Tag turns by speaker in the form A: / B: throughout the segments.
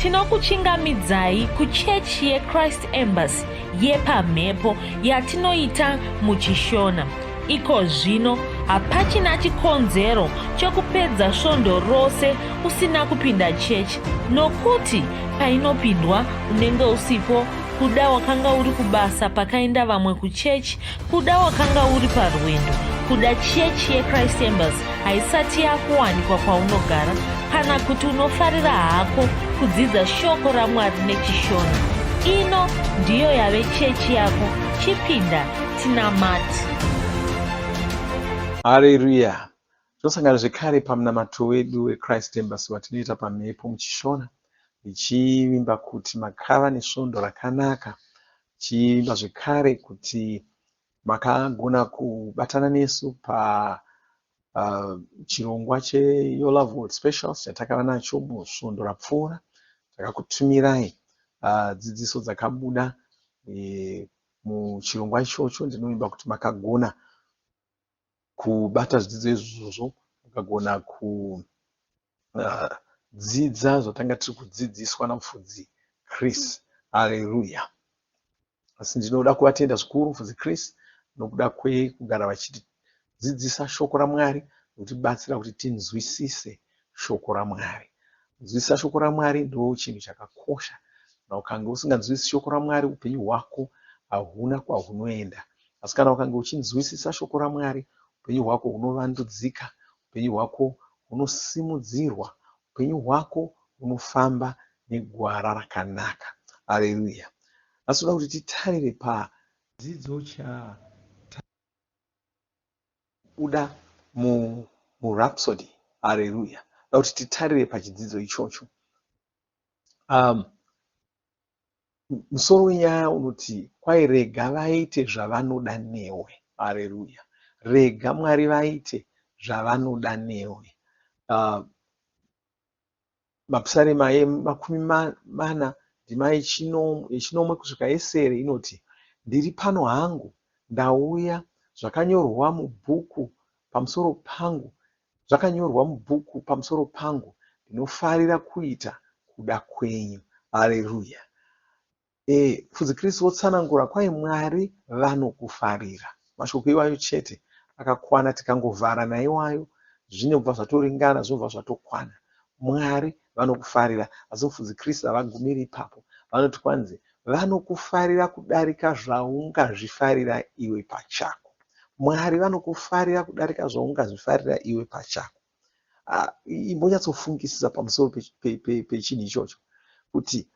A: Tinokuchingamidzai kuchechi yeChrist Embassy yepamhepo yatinoita muchiShona. Iko zvino hapachina chikonzero chokupedza svondo rose usina kupinda chechi nokuti painopindwa unenge usipo kuda wakanga uri kubasa pakaenda vamwe kuchechi kuda wakanga uri parwendo kuda chechi yechrist embassy haisati yakuwanikwa kwaunogara kana kuti unofarira hako kudzidza shoko ramwari nechishona ino ndiyo yave chechi yako chipinda tinamati
B: Hareruya! Tinosangana zvekare pamunamato wedu weChrist Embassy watinoita pamhepo muchiShona. Ndichivimba kuti makava nesvondo rakanaka. Ndichivimba zvekare kuti makagona kubatana nesu pa chirongwa cheYour Love World Specials chatakava nacho musvondo rapfuura. Takakutumirai dzidziso dzakabuda muchirongwa ichocho. Ndinovimba kuti makagona kubata zvidzidzo izvozvo, mukagona kudzidza zvatanga tiri kudzidziswa naMufudzi Chris. Hareruya! Asi ndinoda kuvatenda zvikuru Mufudzi Chris nokuda kwekugara vachitidzidzisa shoko raMwari nokutibatsira kuti tinzwisise shoko raMwari. Kunzwisisa shoko raMwari ndochinhu chakakosha. Kana ukange usinganzwisisi shoko raMwari upenyu hwako hahuna kwahunoenda. Asi kana ukange uchinzwisisa shoko raMwari upenyu hwako hunovandudzika, upenyu hwako hunosimudzirwa, upenyu hwako hunofamba negwara rakanaka. Hareruya! Nhasi toda kuti titarire pachidzidzo chabuda muRhapsody. Hareruya! Toda kuti titarire pachidzidzo ichocho. Musoro wenyaya unoti kwai rega vaite zvavanoda newe. Hareruya. Rega Mwari vaite zvavanoda newe. Mapisarema yemakumi mana ndima yechinomwe kusvika yesere inoti ndiri pano hangu ndauya zvakanyorwa mubhuku pamusoro pangu zvakanyorwa mubhuku pamusoro pangu ndinofarira kuita kuda kwenyu. Hareruya. Mufudzi Chris wotsanangura kwai Mwari vanokufarira. Mashoko iwayo chete akakwana tikangovhara naiwayo zvinobva zvatoringana zvinobva zvatokwana. Mwari vanokufarira. Asi Mufudzi Chris havagumiri ipapo. Vanoti kwanzi vanokufarira kudarika zvaungazvifarira iwe pachako. Mwari vanokufarira kudarika zvaungazvifarira iwe pachako. Imbonyatsofungisisa pamusoro pechinhu ichocho kuti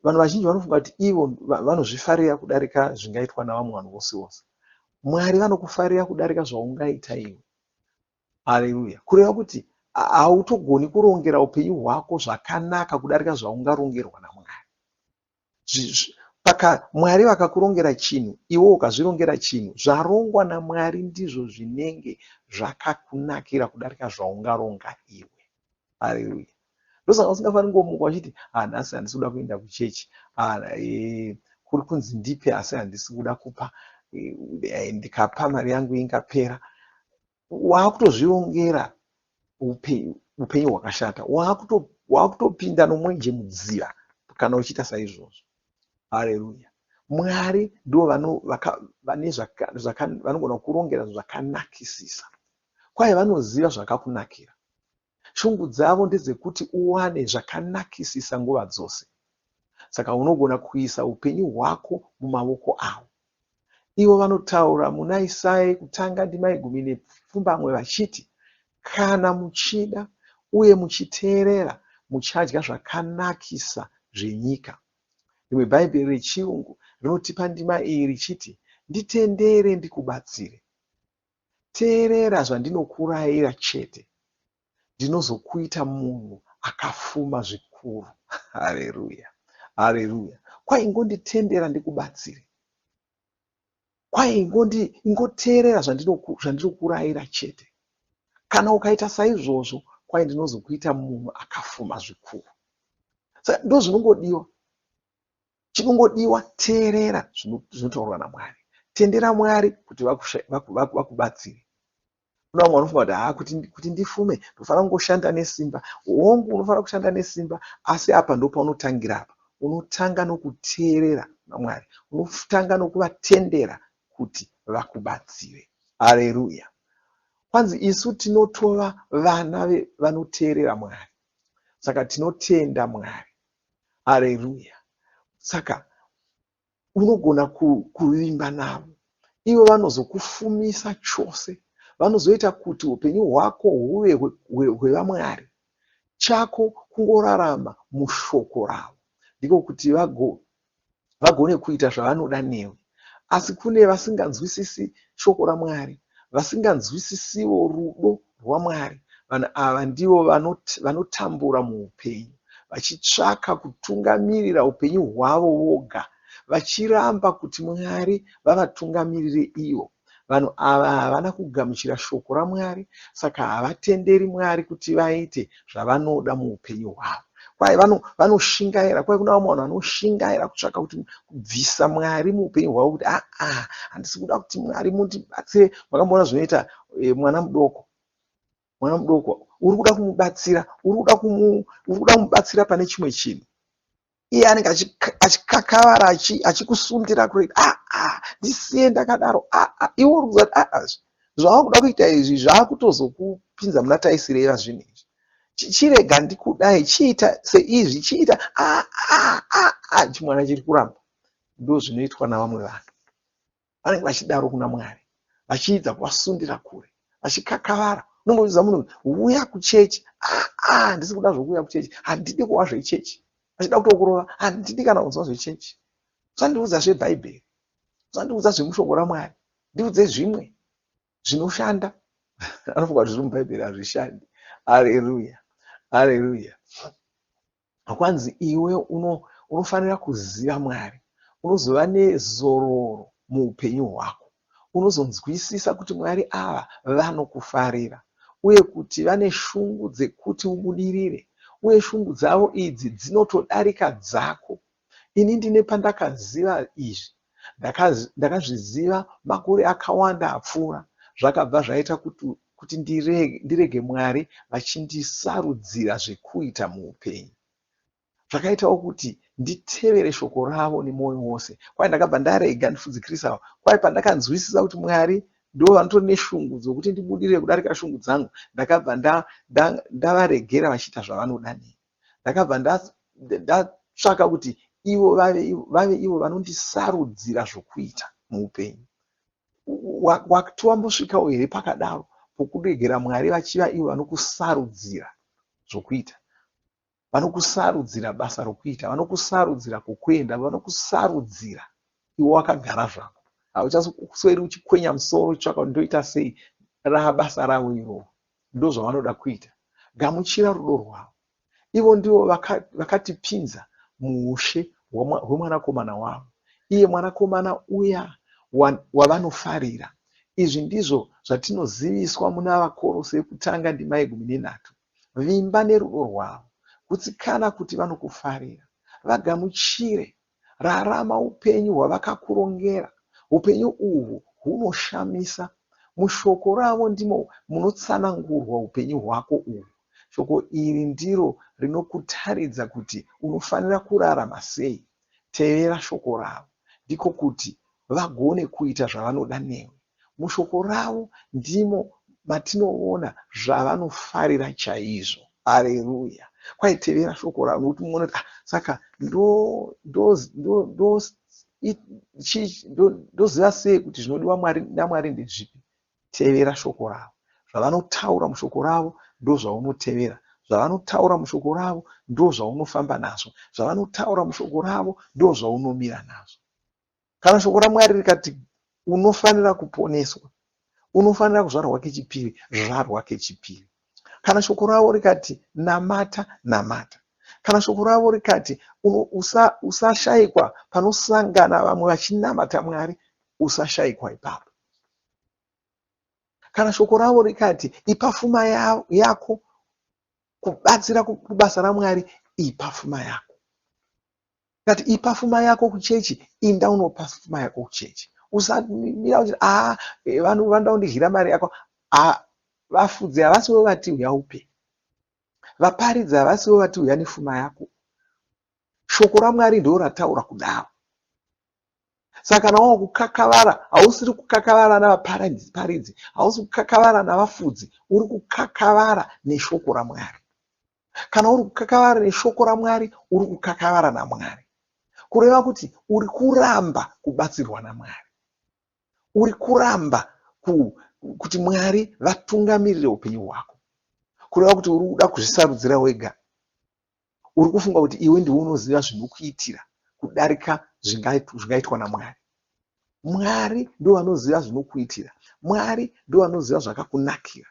B: vanhu vazhinji vanofunga kuti ivo vanozvifarira kudarika zvingaitwa navamwe vanhu vose vose. Mwari vanokufarira kudarika zvaungaita iwe. Hareruya. Kureva kuti hautogoni kurongera upenyu hwako zvakanaka kudarika zvaungarongerwa naMwari. Mwari vakakurongera chinhu, iwe ukazvirongera chinhu, zvarongwa naMwari ndizvo zvinenge zvakakunakira kudarika zvaungaronga iwe. Hareruya. Ndosaka usingafaniri kungomuka uchiti ah, nhasi handisi kuda kuenda kuchechi, ah, kuri kunzi ndipe asi handisi kuda kupa, ndikapa mari yangu ingapera. Wakutozvirongera upenyu hwakashata, wakutopinda nomwenje mudziva kana uchiita saizvozvo. Hareruya. Mwari ndivo vanogona kurongera zvakanakisisa. Kwai vanoziva zvakakunakira. Shungu dzavo ndedzekuti uwane zvakanakisisa nguva dzose. Saka unogona kuisa upenyu hwako mumavoko avo. Ivo vanotaura muna Isaya yekutanga ndima yegumi nepfumbamwe vachiti, Kana muchida uye muchiteerera muchadya zvakanakisa zvenyika. Rimwe Bhaibheri reChirungu rinotipa ndima iyi richiti, Nditendere ndikubatsire. Teerera zvandinokuraira chete, ndinozokuita munhu akafuma zvikuru. Hareruya! Hareruya! Kwai ingonditendera ndikubatsire. Kwai ingoteerera zvandinokuraira chete. Kana ukaita saizvozvo, kwai ndinozokuita munhu akafuma zvikuru. Saka ndozvinongodiwa. Chinongodiwa teerera zvinotaurwa naMwari. Tendera Mwari kuti vakubatsire. Kuna vamwe vanofunga kuti haa kuti ndifume ndofanira kungoshanda nesimba. Hongu unofanira kushanda nesimba asi apa ndopaunotangira apa. Unotanga nokuteerera kuna Mwari. Unotanga nokuvatendera kuti vakubatsire. Hareruya. Kwanzi isu tinotova vana vanoteerera Mwari. Saka tinotenda Mwari. Hareruya. Saka unogona kuvimba navo. Ivo vanozokufumisa chose. Vanozoita kuti upenyu hwako huve hwevaMwari. Chako kungorarama mushoko ravo. Ndiko kuti vagone kuita zvavanoda newe. Asi kune vasinganzwisisi shoko raMwari, vasinganzwisisiwo rudo rwaMwari, vanhu ava ndivo vanotambura muupenyu vachitsvaka kutungamirira upenyu hwavo voga, vachiramba kuti Mwari vavatungamirire ivo. Vanhu ava havana kugamuchira shoko raMwari saka havatenderi Mwari kuti vaite zvavanoda muupenyu hwavo. Kwai vanoshingaira, kwai kuna vamwe vanhu vanoshingaira kutsvaka kuti kubvisa Mwari muupenyu hwavo kuti aa handisi kuda kuti Mwari mundibatsire. Makamboona zvinoita mwana mudoko mwana mudoko uri kuda kumubatsira uri kuda kumubatsira pane chimwe chinhu iye anenge achikakavara achikusundira kure ah, ah, ndisiye ndakadaro ah, ah, iwe uri kuziva ah, ah, zvawakuda kuita izvi zvakutozokupinza muna taisireva zvinhu izvi chirega ndikudai chiita seizvi chiita ah, ah, ah, ah, chimwana chiri kuramba ndozvinoitwa navamwe vanhu Vanenge vachidaro kuna Mwari, vachiedza kuvasundira kure, vachikakavara. Unongoudza munhu kuti uya kuchechi. Ah, ah, handisi kuda zvokuuya kuchechi, handidi kuwa zvechechi. Vachida kutokurova, handidi kana kunzwa zvechechi. Usandiudza zveBhaibheri, usandiudza zvemushoko raMwari, ndiudze zvimwe zvinoshanda. Anofunga kuti zviri muBhaibheri hazvishandi. Hareruya, hareruya. Kwanzi iwe uno, unofanira kuziva Mwari. Unozova nezororo muupenyu hwako. Unozonzwisisa kuti Mwari ava vanokufarira uye kuti vane shungu dzekuti ubudirire uye shungu dzavo idzi dzinotodarika dzako. Ini ndine pandakaziva izvi. Ndakazviziva makore akawanda apfuura. Zvakabva zvaita kuti, kuti ndirege Mwari vachindisarudzira zvekuita muupenyu. Zvakaitawo kuti nditevere shoko ravo nemwoyo wose. Kwai ndakabva ndarega ndifudzi Chris ava. Kwai pandakanzwisisa kuti Mwari ndivo vanotori neshungu dzokuti ndibudirire kudarika shungu dzangu, ndakabva ndavaregera vachiita zvavanoda neni. Ndakabva ndatsvaka kuti ivo vave, vave ivo vanondisarudzira zvokuita muupenyu. Wati wambosvikawo here pakadaro pokuregera Mwari vachiva ivo vanokusarudzira zvokuita? Vanokusarudzira basa rokuita, vanokusarudzira kwokuenda, vanokusarudzira iwe wakagara zvako. Hauchasweri uchikwenya musoro uchitsvaka kuti ndoita sei. Raabasa ravo iroro. Ndozvavanoda kuita. Gamuchira rudo rwavo. Ivo ndivo vakatipinza muushe hweMwanakomana wavo, iye Mwanakomana uya wavanofarira. Izvi ndizvo zvatinoziviswa muna VaKorose yekutanga ndima yegumi nenhatu. Vimba nerudo rwavo. Gutsikana kuti vanokufarira. Vagamuchire. Rarama upenyu hwavakakurongera. Upenyu uhwu hunoshamisa. Mushoko ravo ndimo munotsanangurwa upenyu hwako uhwu. Shoko iri ndiro rinokutaridza kuti unofanira kurarama sei. Tevera shoko ravo. Ndiko kuti vagone kuita zvavanoda newe. Mushoko ravo ndimo matinoona zvavanofarira chaizvo. Hareruya! Kwai tevera shoko ravo nokuti munoona kuti ah, saka ndoziva sei kuti zvinodiwa Mwari naMwari ndezvipi? Tevera shoko ravo. Zvavanotaura mushoko ravo ndozvaunotevera. Zvavanotaura mushoko ravo ndozvaunofamba nazvo. Zvavanotaura mushoko ravo ndozvaunomira nazvo. Kana shoko raMwari rikati unofanira kuponeswa, unofanira kuzvarwa kechipiri, zvarwa kechipiri. Kana shoko ravo rikati namata, namata. Kana shoko ravo rikati usashaikwa panosangana vamwe vachinamata Mwari, usashaikwa ipapo. Kana shoko ravo rikati ipa fuma yako kubatsira kubasa raMwari, ipa fuma yako. Kati ipa fuma yako kuchechi, inda unopa fuma yako kuchechi. Usamira uchiti ah, eh, vanhu vanoda kundidyira mari yako. Ah, Vafudzi havasivo vati huya upe. Vaparidzi havasivo vati huya nefuma yako. Shoko raMwari ndiro rataura kudaro. Saka kana wava kukakavara, hausiri kukakavara navaparidzi, hausi kukakavara navafudzi, uri kukakavara neshoko raMwari. Kana uri kukakavara neshoko raMwari, uri kukakavara naMwari. Kureva kuti uri kuramba kubatsirwa naMwari. Uri kuramba ku, kuti Mwari vatungamirire upenyu hwako. Kureva kuti uri kuda kuzvisarudzira wega. Uri kufunga kuti iwe ndiwe unoziva zvinokuitira kudarika zvingaitwa naMwari. Mwari ndivo vanoziva zvinokuitira. Mwari ndivo vanoziva zvakakunakira.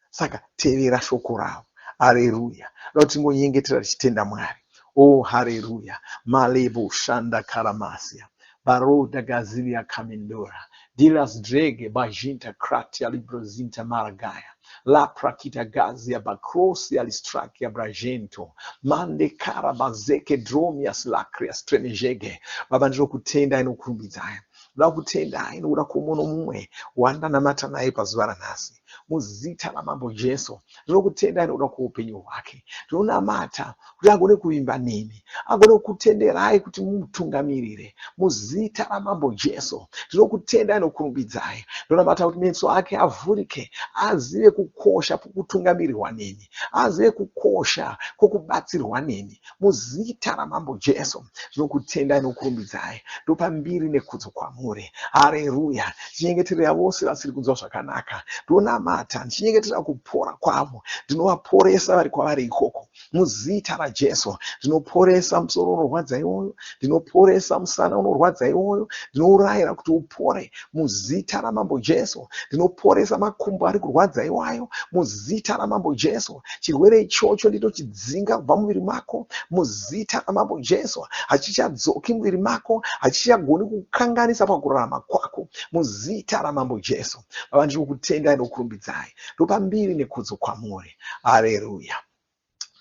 B: Saka tevera shoko ravo. Areruya. Ndoda kuti tingonyengetera tichitenda Mwari. Oh, hareruya. Malebo shanda karamasia. Baroda gaziria kamendora. Dilas drege bajinta kratia librozinta maragaya. La prakita gazia bakrosia listrakia brajento. Mande kara bazeke dromias lacrias tremejege. Baba ndinokutendai nokurumbidzai. Ndoda kutendai nokuda kwomumwe nomumwe wandanamata naye pazuva ranhasi. Muzita raMambo Jesu, ndinokutendai nokuda kwoupenyu hwake. Ndinonamata kuti agone kuvimba nemi, agone kukutenderai kuti mumutungamirire. Muzita raMambo Jesu, ndinokutendai nokurumbidzai. Ndinonamata kuti meso ake avhurike, azive kukosha kwokutungamirirwa nemi, azive kukosha kwokubatsirwa nemi. Muzita raMambo Jesu, ndinokutendai nokurumbidzai. Ndopa mbiri nekudzo kwamuri. Hareruya. Ndichinyengeterera vose vasiri kunzwa zvakanaka. Ndonamata ndichinyengeterera kupora kwavo. Ndinovaporesa vari kwavari ikoko. Muzita raJesu, ndinoporesa musoro unorwadza iwoyo. Ndinoporesa musana unorwadza iwoyo. Ndinourayira kuti upore muzita raMambo Jesu. Ndinoporesa makumbo ari kurwadza iwayo muzita raMambo Jesu. Chirwere ichocho ndinochidzinga kubva muviri mako muzita raMambo Jesu. Hachichadzoki muviri mako, hachichagoni kukanganisa pakurarama kwako muzita raMambo Jesu. Baba, ndinokutendai nokurumbidzai. Ndopa mbiri nekudzo kwamuri. Areruya.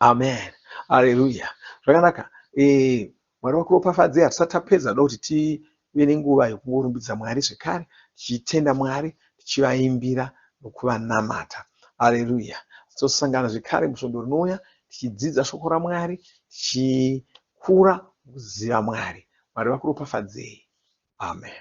B: Amen. Areruya. Zvakanaka. E, Mwari vakuropafadze. Hatisati tapedza, ndoda kuti tive nenguva yokungorumbidza Mwari zvekare, tichitenda Mwari, tichivaimbira nokuvanamata. Areruya. Tozosangana zvekare musvondo rinouya tichidzidza shoko raMwari, tichikura mukuziva Mwari. Mwari vakuropafadzei. Amen.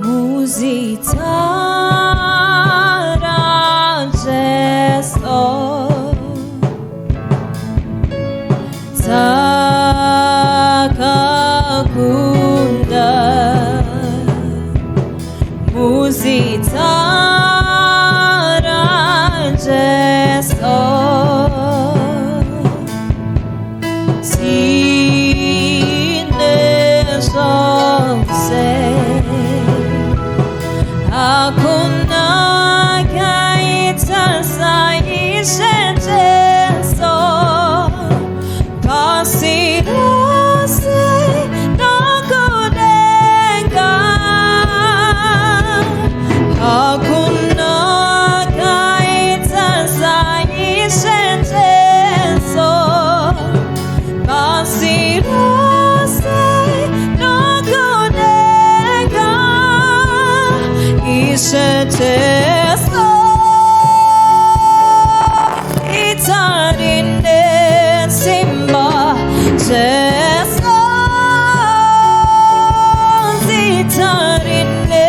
A: Muzita raJesu Takakunda muzita raJesu Tine zvose Hakuna akaita saIshe Jesu pasi rose nokudenga. Hakuna akaita saIshe Jesu pasi rose nokudenga. Ishe Jesu zita rine simba Jesu zita rine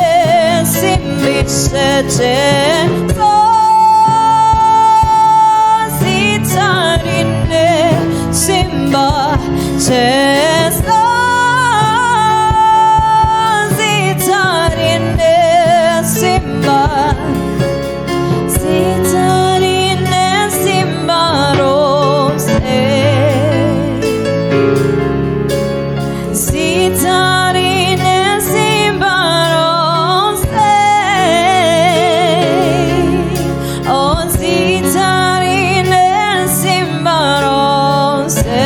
A: simba Ishe Jesu zita rine simba Jesu zita rine simba Zita rine simba rose Zita rine simba rose Oh zita rine simba rose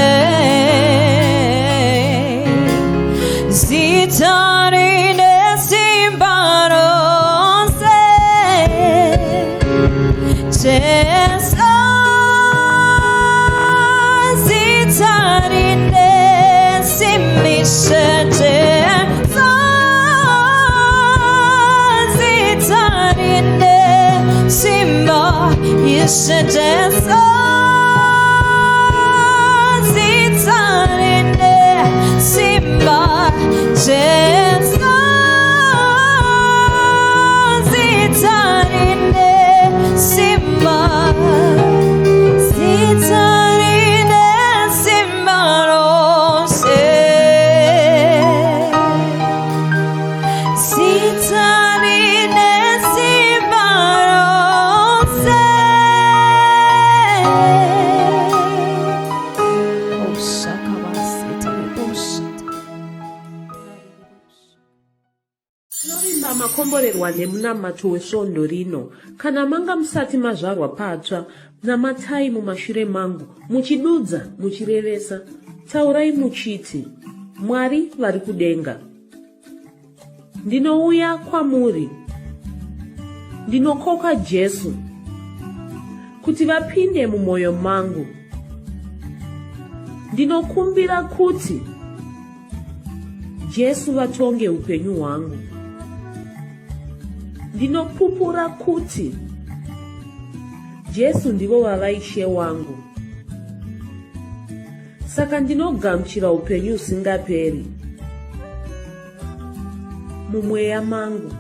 C: Ishe Jesu, zita rine simba, Jesu, zita rine simba, zita rine simba rose. Zita rine simba rose. Oh, shakabasete,
A: Tinovimba makomborerwa nemunamato wesvondo rino. Kana manga musati mazvarwa patsva, namatai mumashure mangu, muchidudza, muchirevesa. Taurai muchiti, Mwari vari kudenga. Ndinouya kwamuri. Ndinokoka Jesu kuti vapinde mumwoyo mangu. Ndinokumbira kuti Jesu vatonge upenyu hwangu. Ndinopupura kuti Jesu ndivo vava Ishe wangu. Saka ndinogamuchira upenyu husingaperi mumweya mangu.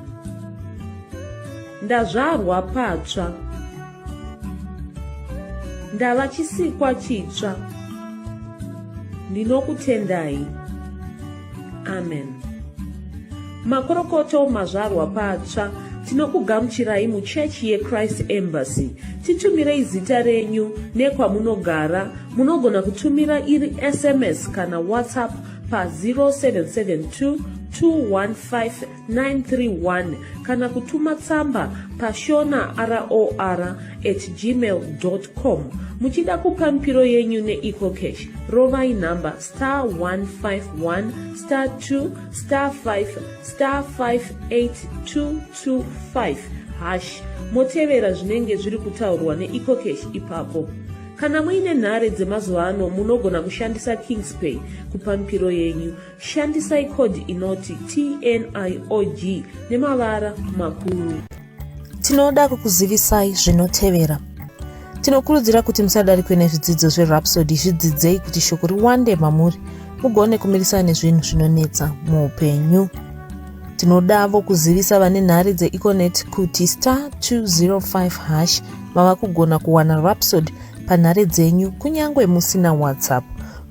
A: Ndazvarwa patsva. Ndava chisikwa chitsva. Ndinokutendai. Amen. Makorokoto mazvarwa patsva tinokugamuchirai muchechi yeChrist Embassy. Titumirei zita renyu nekwamunogara. Munogona kutumira iri SMS kana WhatsApp pa 0772 215 931 kana kutuma tsamba pashona ror at gmail com. Muchida kupa mipiro yenyu neEcoCash, rovai nhamba star 151 star 2 star 5 star 58225 hash motevera zvinenge zviri kutaurwa neEcoCash ipapo. Kana muine nhare dzemazuva ano munogona kushandisa Kingspay kupa mipiro yenyu. Shandisai code inoti TNIOG nemavara makuru. Tinoda kukuzivisai zvinotevera. Tinokurudzira kuti musadarikwe nezvidzidzo zveRhapsody, zvidzidzei kuti shoko riwande mamuri mugone kumirisana nezvinhu zvinonetsa muupenyu. Tinodavo kuzivisa vane nhare dzeEconet kuti star 205 hash mava kugona kuwana Rhapsody panhare dzenyu kunyange musina WhatsApp.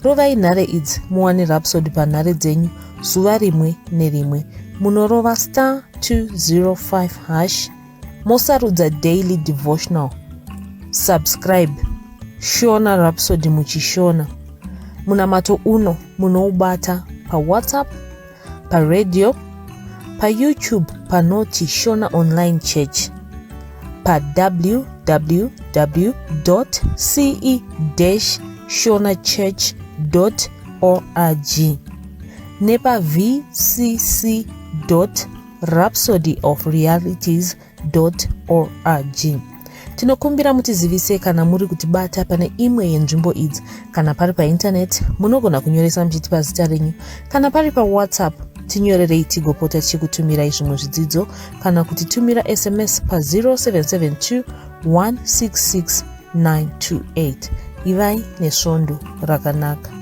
A: Rovai nhare idzi muwane Rhapsody panhare dzenyu zuva rimwe nerimwe. Munorova star 205 hash mosarudza daily devotional. Subscribe Shona Rhapsody muchishona. Munamato uno munoubata paWhatsApp, paradio, paYouTube panoti Shona Online Church, pa www.ce-shonachurch.org nepa vcc.rhapsodyofrealities.org. Tinokumbira mutizivise kana muri kutibata pane imwe yenzvimbo idzi. Kana pari paintaneti, munogona kunyoresa muchitipa zita renyu. Kana pari paWhatsApp, tinyorerei tigopota tichikutumirai zvimwe zvidzidzo kana kutitumira SMS pa 0772 166 928. Ivai nesvondo rakanaka.